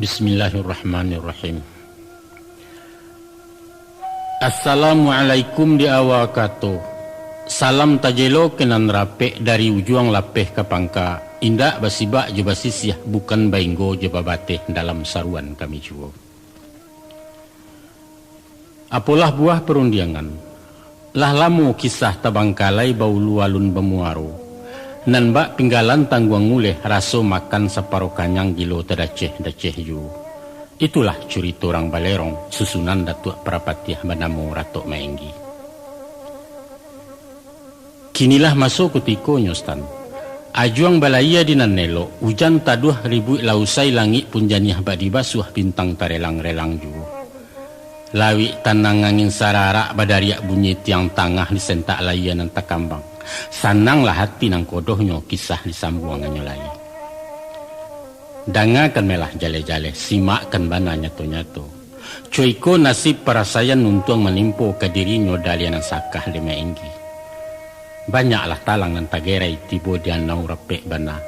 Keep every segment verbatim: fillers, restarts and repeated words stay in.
Bismillahirrahmanirrahim. Assalamualaikum di awa kato. Salam tajelo ka nan rapek dari ujuang lapeh ka pangka, indak basibak jo basisiah, bukan bainggo jo babateh, dalam saruan kami juo. Apolah buah parundiangan. Lah lamo kisah tabangkalai baulu alun bamuaro, nan bak pinggalan tangguang uleh, raso makan saparo kanyang, gilo tadaceh-daceh juo. Itulah curito urang Balerong, susunan Datuak Parapatiah banamo Ratok Maenggi. Kinilah maso kutikonyo, Sutan. Ajuang balayia di nan elok, ujan taduah ribuik lah usai, langik pun janiah bak dibasuah, bintang tarelang-relang juo. Lauik tanang, angin sararak, badariak bunyi tiang tangah, disentak layia nan takambang. Sananglah ati nan kodohnyo, kisah disambuangannyo lai. Dangakan melah jaleh-jaleh, simakkan bana nyato-nyato. Co iko nasib parasaian untuang manimpo ka dirinyo, daliah nan sakah dek Maenggi. Banyaklah talang nan tagerai tibo di anau rapek bana,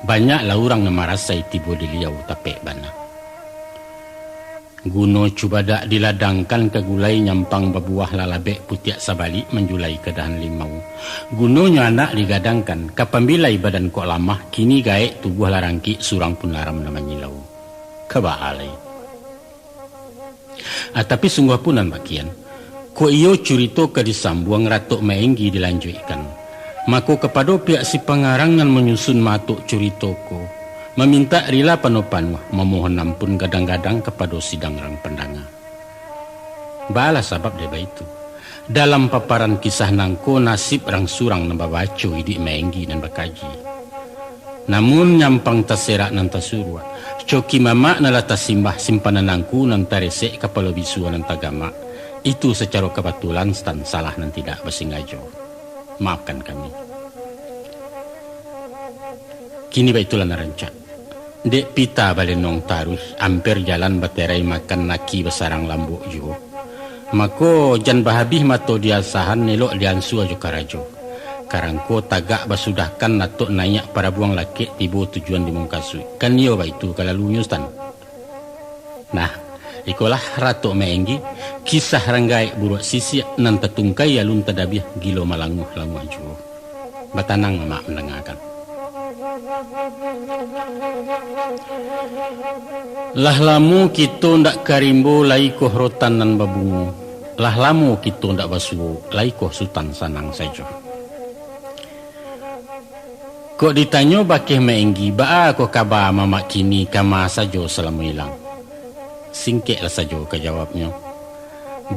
banyaklah urang nan marasai tibo di liau tapek bana. Guno cubadak diladangkan ka gulai, nyampang babuah lah labek, putiak sabalik manjulai ka dahan limau. Gunonyo anak digadangkan, ka pambilai badan kok lamah, kini gaek tubuah lah rangkik, surang pun laram nan manyilau. Ka baa lai. Ah, tapi sungguah pun nan bakian, kok iyo curito ka disambuang, Ratok Maenggi dilanjuikkan. Mako, kapado pihak si pangarang nan manyusun maatok curito ko, mamintak rila panuah-panuah, mamohon ampun gadang-gadang kapado sidang urang pandanga. Baalah sabab dek baitu. Dalam paparan kisah nangko, nasib rang surang nan babaco, iduik Maenggi nan bakaji. Namun nyampang taserak nan tasuruak, coki mamak nan lah tasimbah, simpanan angku nan taresek, kapalo bisua nan tagamak, itu sacaro kabatulan, Sutan, salah nan tidak basingajo. Maafkan kami. Kini baitulah nan rancak. Dek pita balenong taruih, amper jalan baterai, makan naki basarang lambok juo. Mako, jan bahabih mato di asahan, elok diansua jo karajo. Karangko tagak basudahkan, atok naiak parabuang lakek, tibo tujuan di mukasuik. Kan iyo baitu kalalunyo, Sutan. Nah, ikolah Ratok Maenggi, kisah rang gaek buruak sisiak, nan tatungkai alun tadabiah, gilo malanguah-languah juo. Batanang mamak mandangakan. Lah lamo kito ndak ka rimbo, lai koh rotan nan babungo. Lah lamo kito ndak basuo, lai koh Sutan sanang sajo. Kok ditanyo bakeh Maenggi, baa ko kaba mamak kini, kama sajo salamo ilang? Singkeklah sajo ka jawabnyo.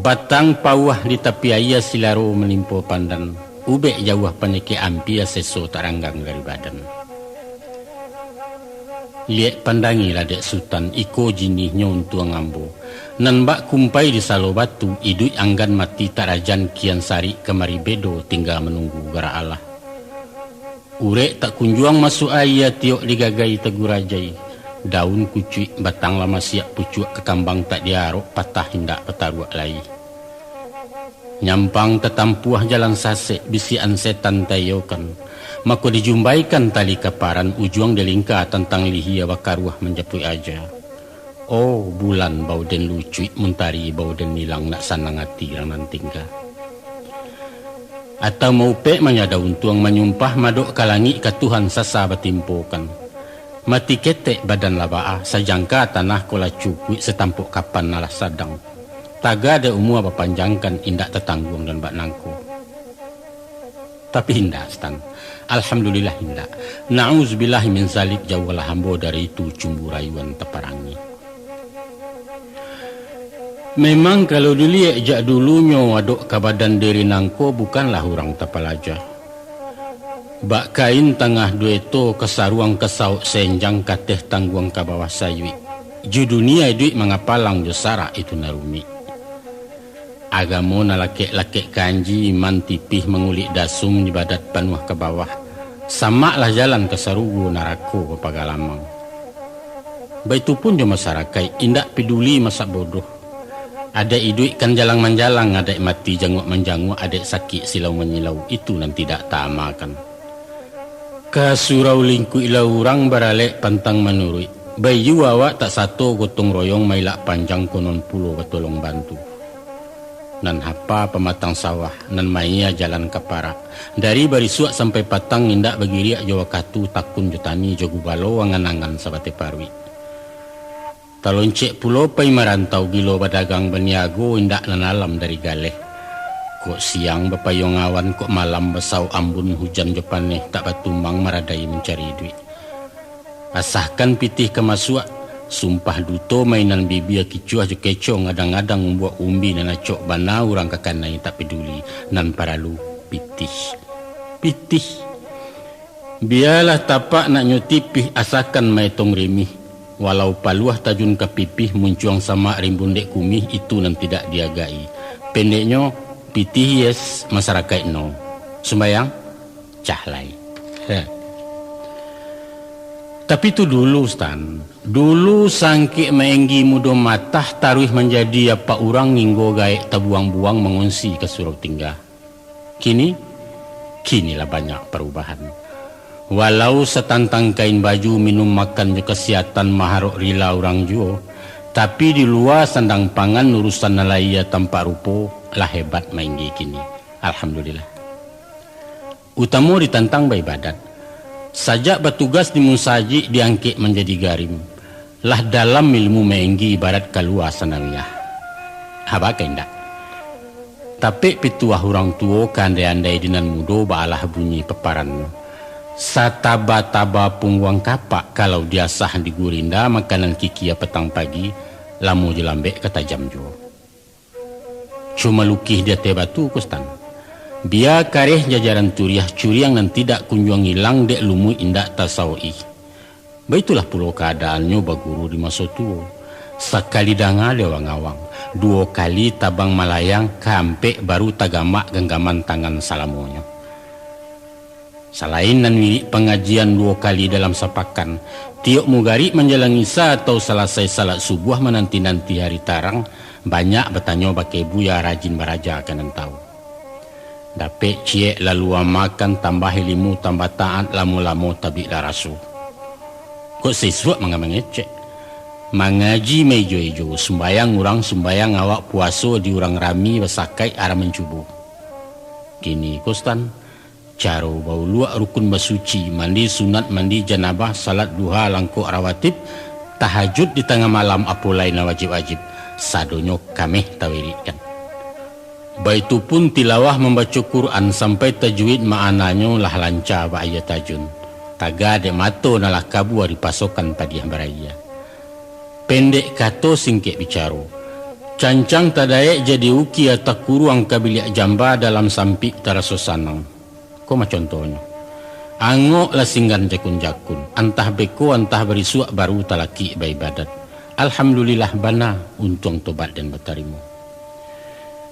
Batang pauah di tapi aia, silaro manimpo pandan, ubek jauah panyakik ampia, seso tak ranggang dari badan. Liek pandangilah dek Sutan, iko jinihnyo untuang ambo, nan bak kumpai di salo batu, iduik anggan mati tak rajan, kian sarik kamari bedo, tingga manunggu garak Allah. Urek tak kunjuang masuak aia, tiok digagai tagurajai. Daun kucuik, batang lah masiak, pucuak kakambang tak diarok, patah indak bataruak lai. Nyampang tatampuah jalan sasek, bisiakan setan taiyokan. Mako dijumbaikan tali kaparan, ujuang dilingka tantang lihia, bakaruah manjapuik aja. Oh, bulan bauden lucuik, muntari bauden ilang, nak sanang ati rang nan tingga. Atau maupek manyada untuang, manyumpah madok ka langik, ka Tuhan sasa batimpokan. Mati ketek badan lah baa, sajangka tanah ko lah cukuik, satampok kapan alah sadang. Taga dek umua bapanjangkan, indak tatangguang dan bak nangko. Tapi indak, Sutan. Alhamdulillah indak. Na'uzubillahi min zalik, jauahlah ambo dari itu, cumbu rayuan taparangi. Memang kalau diliek jak dulunyo, adok ka badan diri nangko bukanlah urang tapalaja. Bak kain tangah duo eto, ka saruang ka saok senjang, kateh tangguang ka bawah sayuik. Ju dunia iduik mangapalang, jo sarak itu nan rumik. Agamo nan lakek-lakek kanji, iman tipih mangulik dasung, ibadat panuah ka bawah, samaklah jalan ka sarugo, narako bapagalamang. Baitu pun jo masarakaik, indak piduli masak bodoh. Adaik iduik kan jalang manjalang, adaik mati janguak manjanguak, adaik sakik silau manyilau, itu nan tidak taamakan. Ka surau lingkuiklah urang, baralek pantang manuruik. Baiyo awak tak sato gotong royong mailak panjang konon pulo batolong bantu. Nan hapa pamatang sawah, nan maia jalan ka parak. Dari barisuak sampai patang indak bagiriak jo wakatu takun jo tani jo gubalo angan-angan sabateh paruik. Taloncek pulo pai marantau gilo badagang baniago indak nan alam dari galeh. Kok siang bapayuang awan, kok malam basauk ambun hujan jo paneh tak batumang maradai mancari iduik. Asakan pitih ka masuak, sumpah duto mainan bibia kicuah jo kecong adang-adang mambuak umbi nan acok bana urang ka kanai tak paduli, nan paralu pitih. Pitih. Bialah tapak nak nyo tipih asakan maetong rimih, walau paluah tajun ka pipih muncuang samak rimbun dek kumih itu nan tidak diagai. Pendeknyo, pitih yes, masarakaik no. Sumbayang? Cah lai. Heh. Tapi tu dulu, Stan. Dulu sangkek maenggi mudo matah taruih manjadi apak urang nginggo gaek tabuang-buang mangonsi ka surau tingga. Kini, kini lah banyak parubahan. Walau satantang kain baju minum makan jo kasiatan maharok rila urang juo, tapi di lua sandang pangan urusan nan lahia tampak rupo lah hebat maenggi kini. Alhamdulillah. Utamo ditantang baibadat. Sajak batugas di musajik diangkek manjadi garim, lah dalam ilmu maenggi ibarat kalua sanawiyah. Haba ka indak? Tapek pituah urang tuo ka andai-andai di nan mudo baalah bunyi paparannyo. Sataba-taba pungguang kapak kalau diasah di gurinda makanan kikia patang pagi, lamo jo lambek ka tajam juo. Cuma lukih di ateh batu ko, Stan. Bia kareh jajaran turiah curiang nan tidak kunjuang ilang dek lumuik indak tasawok-i. Baitulah pulo kaadaannyo baguru di maso tuo. Sakali danga dek awang-awang, duo kali tabang malayang, kaampek baru tagamak ganggaman tangan salamonyo. Salain nan wirik pangajian duo kali dalam sapakan, tiok mugarik manjalang isa atau salasai salat subuah mananti-nanti hari tarang, banyak batanyo bakeh buya rajin baraja ka nan tawu. Dapek ciek lalu amakan, tambah ilimu, tambah taat, lamo-lamo tabiklah raso. Kok sisuak manga mangecek. Mangaji maijo-ijo, sumbayang urang sumbayang awak, puaso di urang rami basakaik arah mancubo. Kini ko, Stan, caro bauluak rukun basuci, mandi sunat, mandi janabah, salat duha, langkok rawatib, tahajud di tangah malam, apo lai nan wajib-wajib, sadonyo kameh tawirikkan. Baitu pun tilawah mambaco Quran sampai tajwid ma'ananyo lah lanca bak aia tajun. Taga dek mato nan lah kabua dipasokan padiah baraia. Pendek kato singkek bicaro, cancang tadaek jadi ukia takuruang ka biliak jamba dalam sampik taraso sanang. Ko mah contohnyo. Angok lah singgan jakun-jakun, antah beko antah barisuak baru talakik baibadat. Alhamdulillah bana, untuang tobat den batarimo.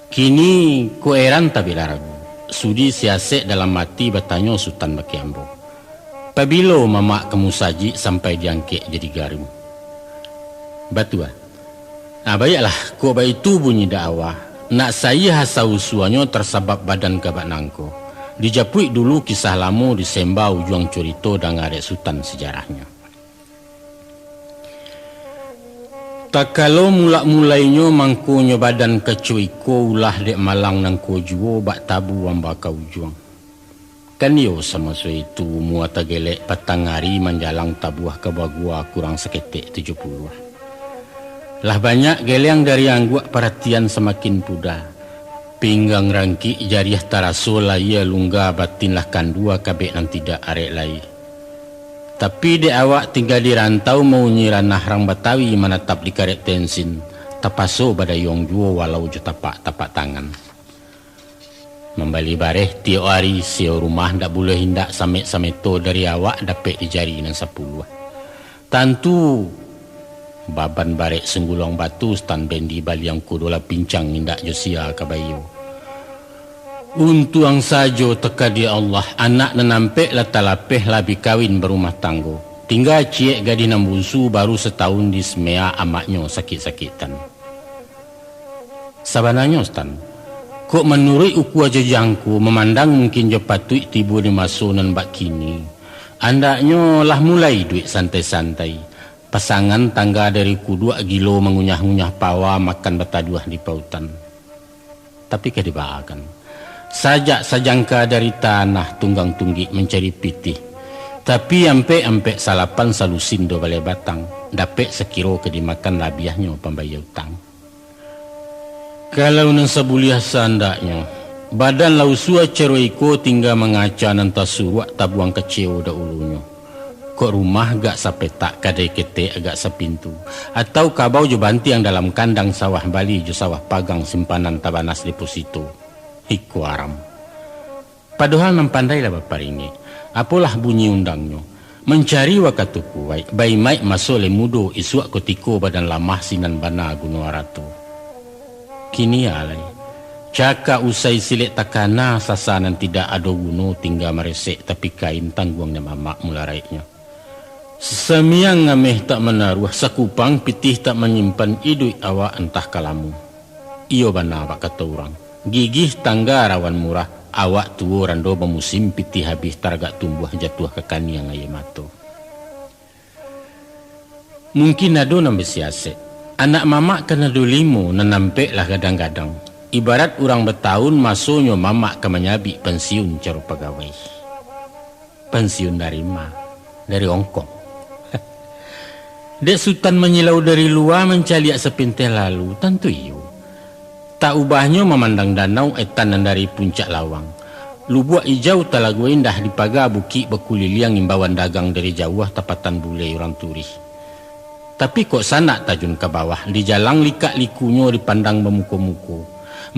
Kini ko eran tabiklah ragu, sudi siasek dalam ati batanyo Sutan bakeh ambo. Pabilo mamak ka musajik sampai diangkek jadi garim? Batua. Ah, baiaklah, kok baitu bunyi dakwah, nak saih asa usuanyo tarsabab badan ka bak nangko. Dijapuik dulu kisah lamo, disemba ujuang curito, danga dek Sutan sijarahnyo. Takalo mulak-mulainyo mangkonyo badan kaco iko ulah dek malang nangko juo bak tabu amba ka ujuang. Kan iyo samaso itu mua tagelek patang ari manjalang tabuah ka bagua kurang saketek tujuah puluah. Lah banyak geleng dari angguak paratian samakin puda. Pinggang rangkik jariah taraso layia lungga batin lah kandua kabek nan tidak arek lai. Tapi dek awak tingga di rantau maunyi ranah rang Batawi manatap di karek tensin, tapaso badayuang juo walau jo tapak-tapak tangan. Mambali bareh tiok ari, sio rumah ndak buliah indak samek-sameto dari awak dapek di jari nan sapuluah. Tantu, baban barek sungguluang batu stan bendi baliang kudo lah pincang indak jo sia ka baiyo. Untuang sajo takadia Allah, anak nan ampek lah talapeh lah bi kawin barumah tanggo. Tingga ciek gadih nan bunsu baru satahun di semea amaknyo sakik-sakitan. Sabananyo, Stan, kok manuruik ukua jo jangko, mamandang mungkin jo patuik tibo di maso nan bak kini, andaknyo lah mulai iduik santai-santai. Pasangan tangga dari kuduak gilo mangunyah-ngunyah pawa makan bataduah di pautan. Tapi ka dibaakan. Sajak sajangka dari tanah tunggang tunggik mancari pitih, tapi ampek-ampek salapan salusin do baleh batang, dapek sakiro ka dimakan labiahnyo pambayia utang. Kalau nan sabuliah saandaknyo, badan lah usua caro iko tingga mangaca nan tasuruak tabuang kaceo daulunyo. Kok rumah gak sapetak kadai ketek agak sapintu, atau kabau jo bantiang dalam kandang sawah bali jo sawah pagang simpanan tabanas deposito. Iko aram. Padohal nan pandai lah baparingek, apolah bunyi undangnyo, mancari wakatu kuwaik, baimaik maso lai mudo, isuak kutiko badan lamah sinan bana guno arato. Kini alai, cakak usai silek takana, sasa nan tidak ado guno tingga maresek tapi kain tangguang nan mamak mularaiknyo. Samiang ameh tak manaruah, sakupang pitih tak manyimpan, iduik awak antah ka lamo. Iyo bana bak kato urang, gigih tangga rawan murah, awak tuo rando bamusim, pitih habih taragak tumbuah, jatuah ka kaniang aia mato. Mungkin ado nan basiasek, anak mamak kan ado limo, nan ampek lah gadang-gadang. Ibarat urang batahun, masonyo mamak ka manyabik pansiun caro pagawai. Pansiun dari ma? Dari ongkong. Dek Sutan manyilau dari lua, mancaliak sapintas lalu, tantu iyo. Tak ubahnyo mamandang danau, etan nan dari puncak lawang. Lubuak ijau talago indah dipaga bukik bakuliliang, imbauan dagang dari jauah, tapatan bulai urang turih. Tapi kok sanak tajun ka bawah, di jalang likak-likunyo dipandang bamuko-muko,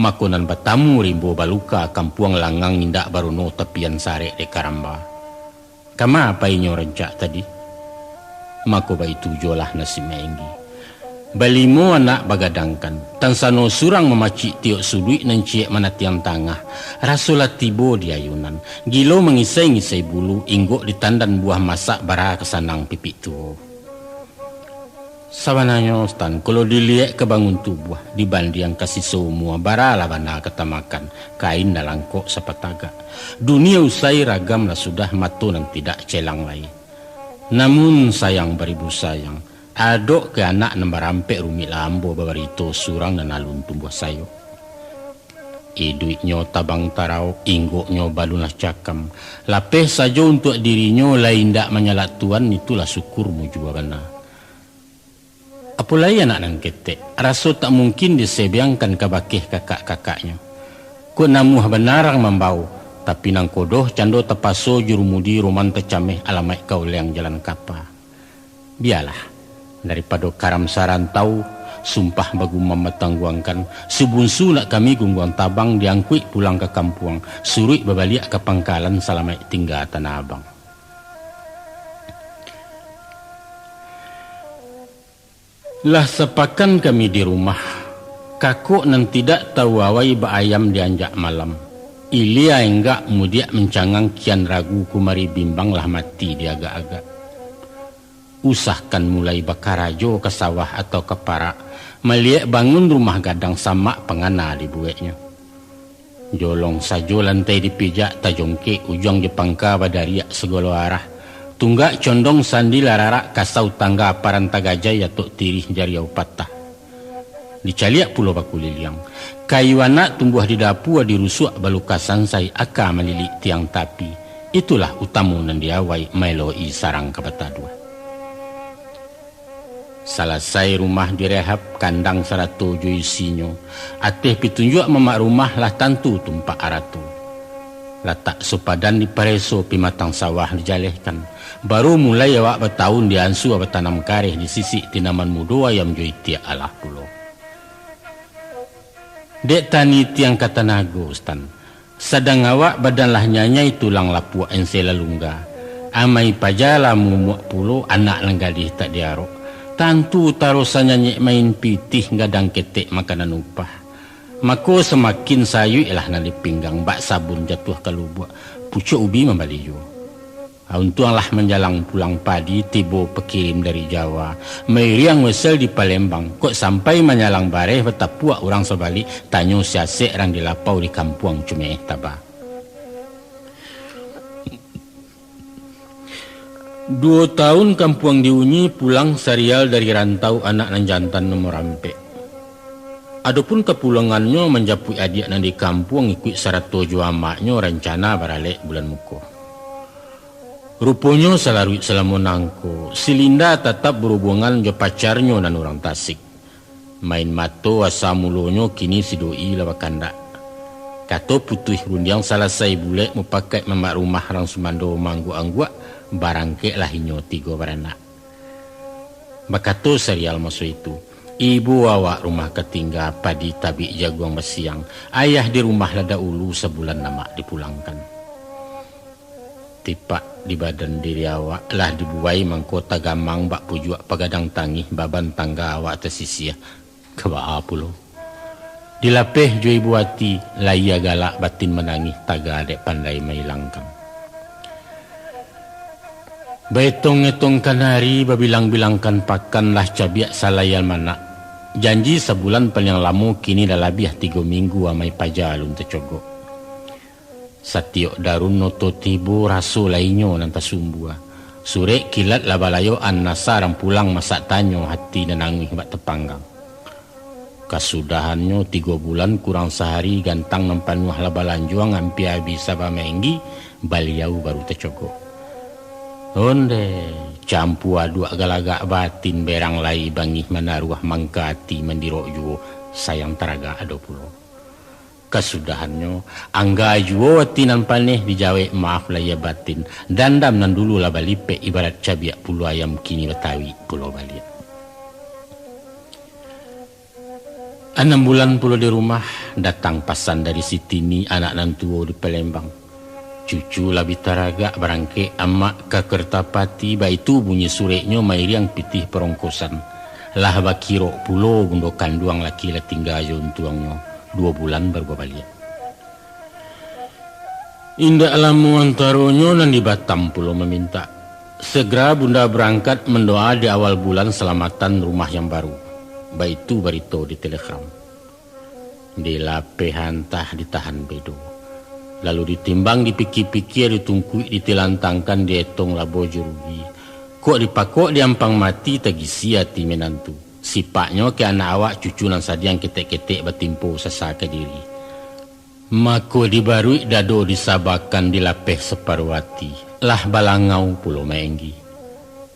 mako nan batamu rimbo baluka, kampuang langang indak baruno, tapian sarek dek karamba. Kama painyo rancak tadi? Mako baitu juolah nasib maenggi. Balimo anak bagadangkan, tansano surang mamacik tiok suduik nan ciek manatiang tangah, raso lah tibo di ayunan, gilo mangisai-ngisai bulu, inggok ditandan buah masak, bara ka sanang pipik tuo. Sabananyo, Stan, kalau diliek ka bangun tubuah, dibandiang ka siso umua, baralah bana ka tamakan, kain dalam kok sapatagak. Dunia usai ragam lah sudah, mato nan tidak celang lai. Namun sayang baribu sayang, adok ka anak nan barampek rumik, lah ambo babarito surang nan alun tumbuah sayok. Iduiknyo tabang tarau, inggoknyo balun lah cakam. Lapeh sajo untuak dirinyo, lai indak manyalak tuan, itulah syukur mujua bana. Apo lai anak nan ketek, raso tak mungkin disebeangkan kabakeh kakak-kakaknyo. Kok namuah bana rang mambao, tapi nangko doh cando tapaso, jurumudi roman tacameh, alamaik ka uleng jalan kapa. Bialah, daripado karam sarantau, sumpah bagumam batangguangkan, si bunsu nak kami gungguang tabang, diangkuik pulang ka kampuang, suruik babaliak ka pangkalan, salamaik tingga Tanah Abang. Lah sapakan kami di rumah, kakok nan tidak tahu awai baayam dianjak malam. Ilia enggak mudiak mancangang, kian ragu kumari bimbang, lah mati diagak-agak. Usahkan mulai bakarajo ka sawah atau ka parak, maliek bangun rumah gadang, samak pangana dibueknyo. Jolong sajo lantai dipijak, tajongkek ujuang jo pangka badariak sagalo arah. Tunggak condong sandi lah rarak, kasau tangga paranta gajai, atok tirih jariau patah. Dicaliak pulo bakuliliang. Kayu anak tumbuah di dapua, dirusuak balukasan sai, aka malilik tiang tapi. Itulah utamo nan diawai, maeloi sarang ka bataduah. Salasai rumah direhab, kandang sarato jo isinyo, ateh pitunjuak mamak rumah lah tantu tumpak arato. Latak sopadan dipareso, pimatang sawah dijalehkan, baru mulai awak batahun, diansua batanam kareh, disisik tinaman mudo, ayam jo itiak alah pulo. Dek tani tiang ka tanago, Stan. Sadang awak badan lah nyanyai, tulang lapuak ensela lungga. Amai paja lah mumuak pulo, anak nan gadih tak diarok. Tantu tarusan nyanyek main pitih, gadang ketek makanan upah. Mako samakin sayuiklah nan di pinggang, bak sabun jatuah ka lubuak, pucuak ubi mambali juo. Untuang lah manjalang pulang padi, tibo pakirim dari Jawa, mairiang wesel di Palembang, kok sampai manyalang bareh, batapuak urang sabalik, tanyo siasek rang di lapau, di kampuang cumeeh taba. Duo taun kampuang diunyi, pulang Sarial dari rantau, anak nan jantan nomor ampek. Adopun kapulangannyo manjapuik adiak nan di kampuang ikuik sarato jo amaknyo rancana baralek bulan muko. Ruponyo salaruik salamo nangko, si Linda tatap barubuangan jo pacarnyo nan urang Tasik. Main mato asa mulonyo, kini si doi lah bakandak. Kato putuih rundiang salasai bulek, mupakaik mamak rumah rang sumando maangguak-angguak, barangkeklah inyo tigo baranak. Bakato Sarial maso itu, "Ibo awak rumah ka tingga, padi tabik jaguang basiang, ayah di rumah lah dahulu sabulan amak dipulangkan. Tipak di badan diri awak lah dibuwai mangko tagamang bak pujuak pagadang tangih, baban tangga awak tasisiah. Ka baa pulo? Dilapeh jo ibo ati, layia galak batin manangih, taga dek pandai mailangkan." Baetong-etong kanari, babilang-bilangkan pakan, lah cabiak salai almanak. Janji sabulan paliang lamo, kini lah labiah tigo minggu amai paja alun tacogok. Satiok darun oto tibo, raso lai inyo nan tasumbua. Surek kilat lah balayoan, asa rang pulang masak tanyo, hati nan anguih bak tapanggang. Kasudahannyo tigo bulan kurang sahari, gantang nan panuah lah balanjuang, ampia abih saba maenggi, baliau baru tacogok. Onde, campu aduak galagak batin, berang lai bangih manaruah, mangka ati mandirok juo, sayang taragak ado pulo. Kasudahannyo, angga juo ati nan paneh, dijawek maaf lahia batin, dandam nan dulu lah balipek, ibarat cabiak pulo ayam, kini batawik pulo baliak. Anam bulan pulo di rumah, datang pasan dari si Tini, anak nan tuo di Palembang. Cucu lah bi taragak barangkek amak ka Kertapati, baitu bunyi sureknyo mairiang pitih parongkosan. Lah bakirok pulo bundo kanduang laki lah tingga jo untuangnyo, duo bulan baru babaliak. Indak lamo antaronyo nan di Batam pulo mamintak. Segera bunda barangkat mandoa di awal bulan salamatan rumah yang baru. Baitu barito di telegram. Dilapeh antah ditahan bedo. Lalu ditimbang, dipikia-pikia, ditungkuik, ditilantangkan, dietong labo jo rugi. Kok dipakok diampang mati, tagisi ati minantu. Sipaknyo ka anak awak cucu nan sadiang ketek-ketek batimpo sasa ka diri. Mako dibaruik dado disabakan, dilapeh saparo ati, lah balangau pulo maenggi.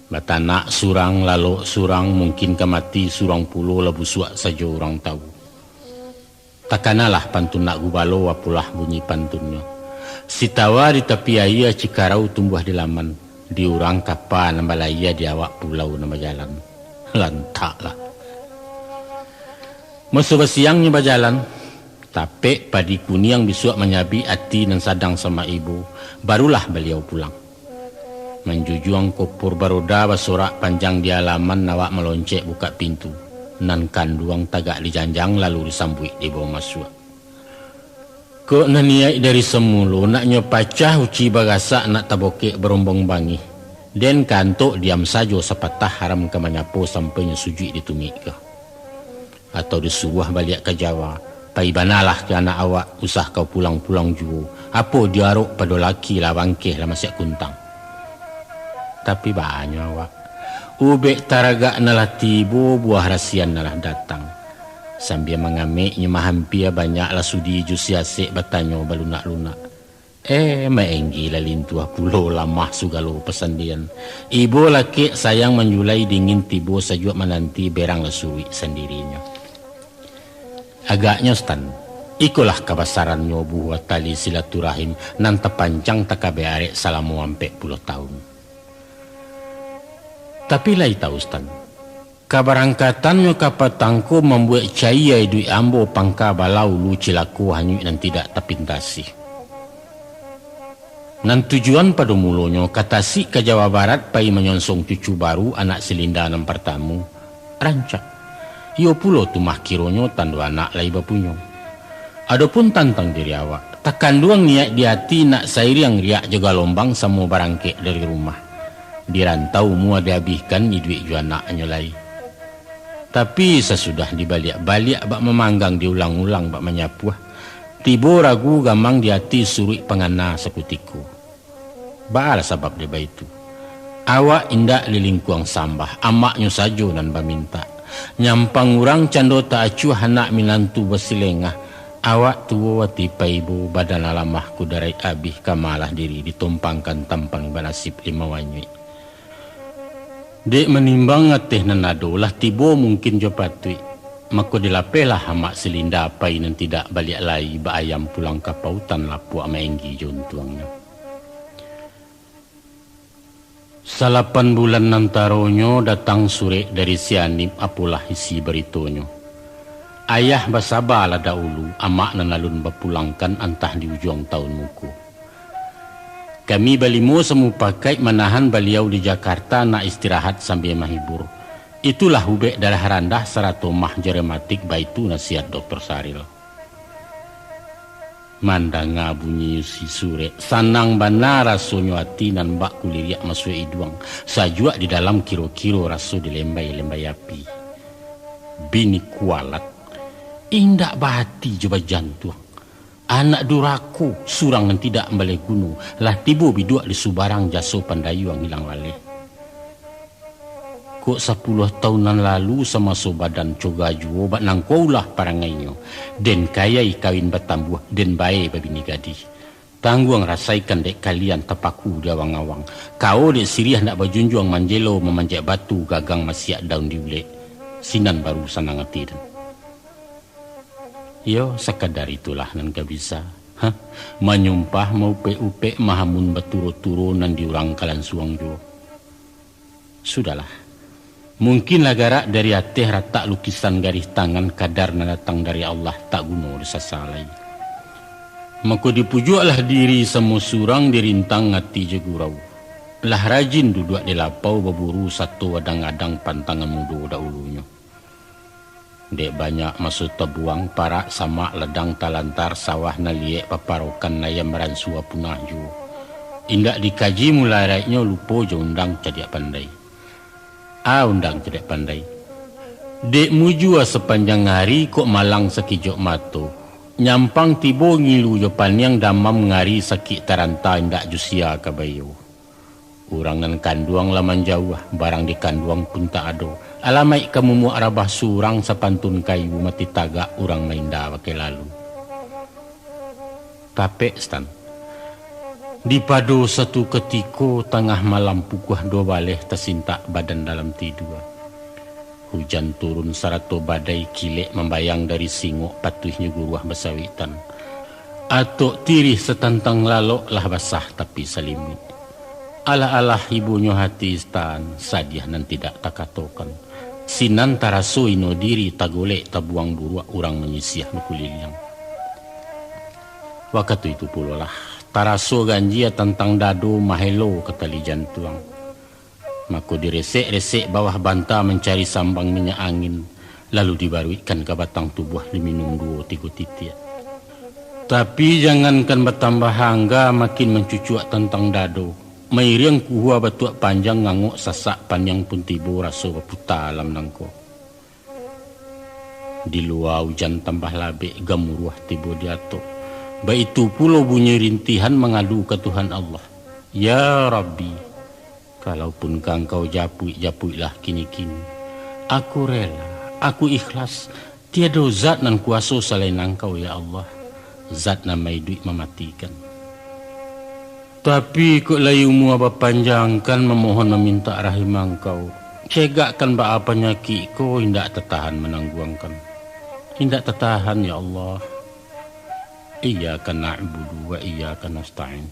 Batanak surang, lalok surang, mungkin ka mati surang pulo, lah busuak sajo urang tawu. Takanalah pantun nak gubalo, apolah bunyi pantunnyo. Sitawa di tapi aia, cikarau tumbuah di laman, di urang kapa nan balayia, di awak pulau nan bajalan. Lantaklah. Maso basiangnyo bajalan, tapek padi kuniang bisuak manyabik ati nan sadang samak ibo, barulah baliau pulang. Manjujuang kopor baroda, basorak panjang di alaman, awak maloncek bukak pintu, nan kanduang tagak di janjang, lalu disambuik dibawa masuak. Kok nan niaik dari samulo, naknyo pacah uci bagasak, nak tabokek barombong bangih. Den kantok diam sajo sapatah, haram ka manyapo sampai nyo sujuik di tumik ko. Atau disuruah baliak ka Jawa, pai banalah ka anak awak, usah kau pulang-pulang juo, apo diarok pado laki lah bangkeh lah masiak kuntang. Tapi banyo awak, ubek taragak nan lah tibo, buah rasian nan lah datang. Sambia mangamek nyo mahampia, banyaklah sudi jo siasek batanyo balunak-lunak. Eh, maenggi lah lintuah pulo, lamah sugalo pasandian. Ibo lakek sayang manjulai, dingin tibo sajuak mananti, berang lah suruik sandirinyo. Agaknyo, Stan, ikolah kabasarannyo buah tali silaturahim nan tapancang takabek arek salamo ampek puluah taun. Tapi lai tahu, Stan, kabarangkatannyo ka Patangko mambuek cayia iduik ambo, pangka balau lu cilako hanyuik nan tidak tapintasi. Nan tujuan pado mulonyo ka Tasik ka Jawa Barat pai manyonsong cucu baru, anak si Linda nan partamo, rancak. Iyo pulo tu mah kironyo tando anak lai bapunyo. Adopun tantang diri awak, takanduang niaik di ati nak sairiang riak jo galombang samo barangkek dari rumah. Di rantau mua diabihkan iduik jo anaknyo lai. Tapi sasudah dibaliak-baliak bak mamanggang, diulang-ulang bak manyapuah, tibo ragu gamang di ati, suruik pangana sakutiko. Baalah sabab dek baitu? Awak indak lilingkuang sambah, amaknyo sajo nan bamintak. Nyampang urang cando ta acuah, anak minantu basilengah. Awak tuo ati paibo, badan lah lamah kudaraik abih, ka ma lah diri ditompangkan tampang banasib limau anyuik. Dek manimbang ateh nan ado, lah tibo mungkin jo patuik, mako dilapehlah amak silinda pai nan tidak baliak lai, baayam pulang ka pautan lapuak maenggi jo untuangnyo. Salapan bulan antaronyo datang surek dari si Anip, apolah isi baritonyo. Ayah basabalah dahulu, amak nan alun bapulangkan antah di ujuang taun muko. Kami balimo samupakaik manahan baliau di Jakarta nak istirahat sambia mahibur. Itulah ubek darah randah sarato mah jo rematik, baitu nasihat Doktor Saril. Mandanga bunyi isi surek, sanang bana rasonyo ati nan bak kuliriak masuak iduang, sajuak di dalam kiro-kiro raso dilembai-lembai api. Bini kualat, indak baati jo bajantuang. Anak durako, surang nan tidak mambaleh guno, lah tibo biduak di subarang, jaso pandayuang ilang laleh. Kok sapuluah taun nan lalu, samaso badan coga juo, bak nangko ulah parangainyo. Den kayai kawin batambuah, den bae babini gadih. Tangguang rasaikan dek kalian tapaku di awang-awang. Kawo dek siriah nak bajunjuang manjelo mamanjek batu, gagang masiak daun di ulek. Sinan baru sanang ati den. Iyo, sakadar itulah nan ka bisa. Hah, manyumpah maupek-upek, mahamun baturo-turo, nan di urang kalansuang juo. Sudahlah. Mungkinlah garak dari ateh ratak lukisan garih tangan, kadar nan datang dari Allah, tak guno disasa lai. Mako dipujuaklah diri samo surang, dirintang ati jo gurau. Lah rajin duduak di lapau baburu, sato adang-adang pantangan mudo dahulunyo. Dek banyak maso tabuang, parak samak ladang talantar, sawah nan liek paparokan, ayam ransua punah juo. Indak dikaji mularaiknyo, lupo jo undang cadiak pandai. Ah, undang cadiak pandai. Dek mujua sapanjang ari, kok malang sakijok mato. Nyampang tibo ngilu jo paniang, damam ngari sakik taranta, indak jo sia ka baiyo. Urang nan kanduang lah manjauah, barang di kanduang pun tak ado. Alamaik ka mumuak rabah surang, sapantun kayu mati tagak, urang mainda pakai lalu. Tapek, Stan. Di pado satu katiko tangah malam, pukua duo baleh, tasintak badan dalam tidua. Hujan turun sarato badai, kilek mambayang dari singok, patuihnyo guruah basawiktan. Atok tirih satantang lalok, lah basah tapi salimuik. Alah-alah ibonyo hati Stan, sadiah nan tidak takatokan. Sinan taraso ino diri, tagolek tabuang buruak, urang manyisiah bakuliliang. Wakatu itu pulolah, taraso ganjia tantang dado, mahelo ka tali jantuang. Mako diresek-resek bawah banta mancari sambang minyak angin, lalu dibaruikkan ka batang tubuah, diminum duo tigo titiak. Tapi jangankan batambah angga, makin mancucuak tantang dado, mairiang kuhua batuak panjang, ngangok sasak paniang pun tibo, raso baputa alam nangko. Di lua ujan tambah labek, gamuruah tibo di atok. Baitu pulo bunyi rintihan mangadu ka Tuhan Allah, "Ya Rabbi, kalaupun ka Angkau japuik, japuiklah kini-kini. Aku rela, aku ikhlas. Tiado zat nan kuaso salain Angkau, ya Allah, zat nan maiduik mamatikan." Tapi kok lai umua bapanjangkan, mamohon mamintak rahim Angkau, cegakkan baa panyakik ko, indak tatahan manangguangkan. Indak tatahan, ya Allah. Iyyaka na'budu wa iyyaka nasta'in.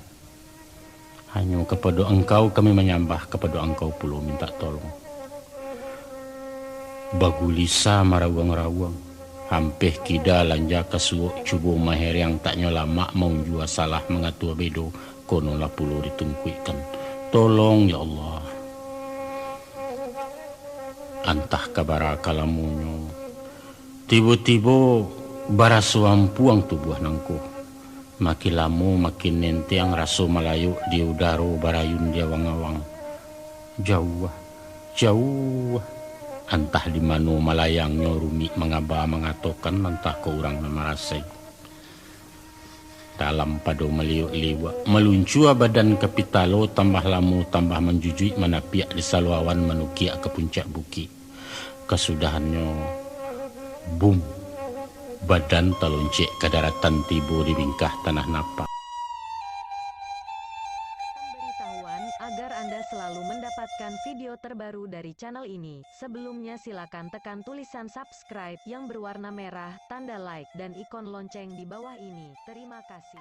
Hanyo kapado Angkau kami manyambah, kapado Angkau pulo mintak tolong. Bagulisa marawuang-rawuang, ampeh kida lanja ka suok, cubo mahereang taknyo lamak, maunjua salah mangatua bedo, kono lah pulo ditungkuikkan. Tolong, ya Allah. Antah ka bara ka lamonyo, tibo-tibo baraso ampuang tubuah nangko. Makin lamo makin nenteang, raso malayok di udaro, barayun di awang-awang. Jauah, jauah, antah di mano malayangnyo, rumik mangaba mangatokan, antah ka urang nan marasai. Alam pado maliuk-liuak, maluncua badan ka pitalo, tambah lamo tambah manjujuik, manapiak di salo awan, manukiak ka puncak bukik. Kasudahannyo, bum, badan taloncek ka daratan, tibo di bingkah tanah napak. Pemberitahuan, agar Anda selalu mendapatkan video terbaru dari channel ini, sebelumnya silakan tekan tulisan subscribe yang berwarna merah, tanda like, dan ikon lonceng di bawah ini. Terima kasih.